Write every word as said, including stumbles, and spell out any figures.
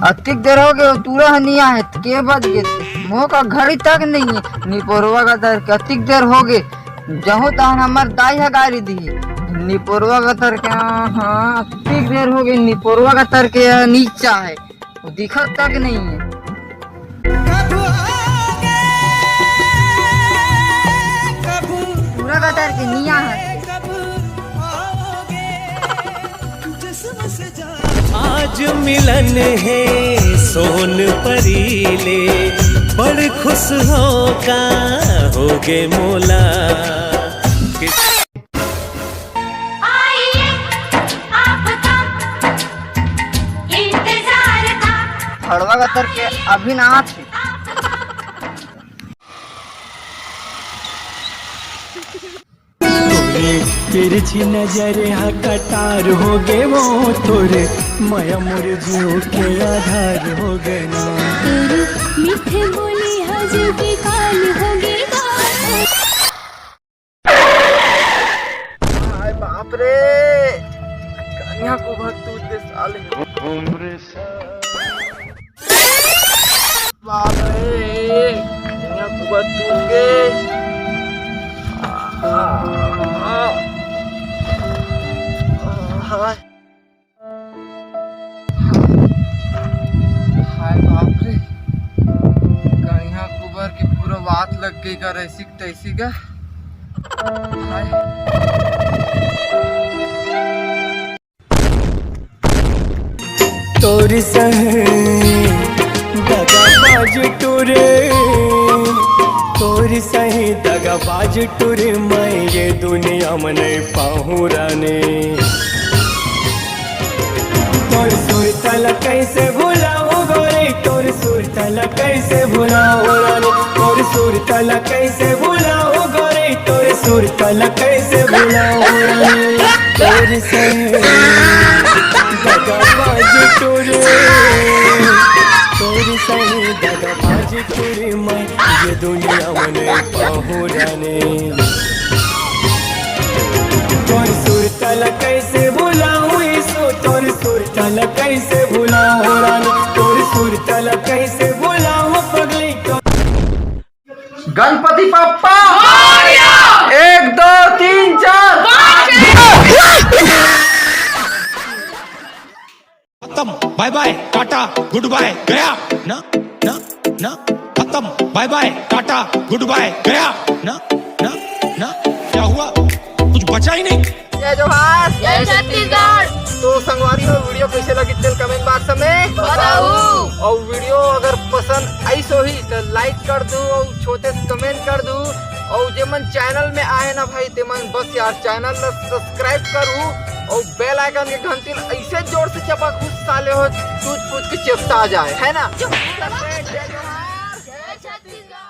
अतिक देर हो गे, टूरा ह नी आहे, त के बज गे? मोर करा घड़ी तक नइ हे। निपोरवा गतर के अतिक देर हो गे, जहूं तहन हमर दाई ह गारी दिही। निपोरवा गतर के, हाँ, अतिक देर हो गे, निपोरवा गतर के नीचा हे, वो दिखत तक नइ हे। टूरा गतर के निया हे। आज मिलन हे सोन परी ले, बड़ खुश हों का होगे मोला। आइए, आपका इंतजार था। फड़वा गतर के अभी ना आथे। तोरे तिरछी नजर हा कटार हो गे वो, तोरे मया मोर जीव के आधार हो गे ना। तोरे मीठे बोली हा जीव के काल हो गे ना। हाय बाप रे, कन्या को भर तू दे साले। बाप रे, कन्या को भर तू दे। हाय। हाय बाप रे, कनिहा कुबर के पूरा बात लग गई का, ऐसी तैसी का। हाय। तोर संग दगाबाज टोरे, तोर संग दगाबाज टोरे, मैं ये दुनिया में नहीं पाहूँ रानी। तोर सुरता ला कैसे भुलाऊं गोरी, तोर सुरता ला कैसे भुलाऊं रानी, तोर सुरता ला कैसे भुलाऊं गोरी, तोर सुरता ला कैसे भुलाऊं रानी। तोर संग दगाबाज टोरे, तोर संग दगाबाज टोरे, मैं ये दुनिया में नहीं पाहूँ रानी। तोर सुरता ला कैसे भुलाऊं ईशु, तोर सुरता ला कैसे भुलाऊं रानी, तोर सुरता ला कैसे भुलाऊं पगली। गणपति बप्पा मोरया। एक, दो, तीन, चार। खत्म, बाय बाय, टाटा, गुड बाय, गया। ना, ना, ना, खत्म, बाय बाय, टाटा, गुड बाय, गया। ना, ना, ना, क्या हुआ? कुछ बचा ही नहीं। जय जोहार। जय छत्तीसगढ़। तो संगवारी हो, वीडियो कैसे लगी तेल कमेंट बॉक्स में बताऊ। और वीडियो अगर पसंद आइस होही तो लाइक कर दू और छोटे से कमेंट कर दू। और जे मन चैनल में आए ना भाई, ते मन बस यार चैनल ला सब्सक्राइब करू और बेल आइकन के घंटी ला ऐसे जोर से चपकहू साले हो, टूट फूट के चेपटा जाए, है ना? जय जोहार। जय छत्तीसगढ़।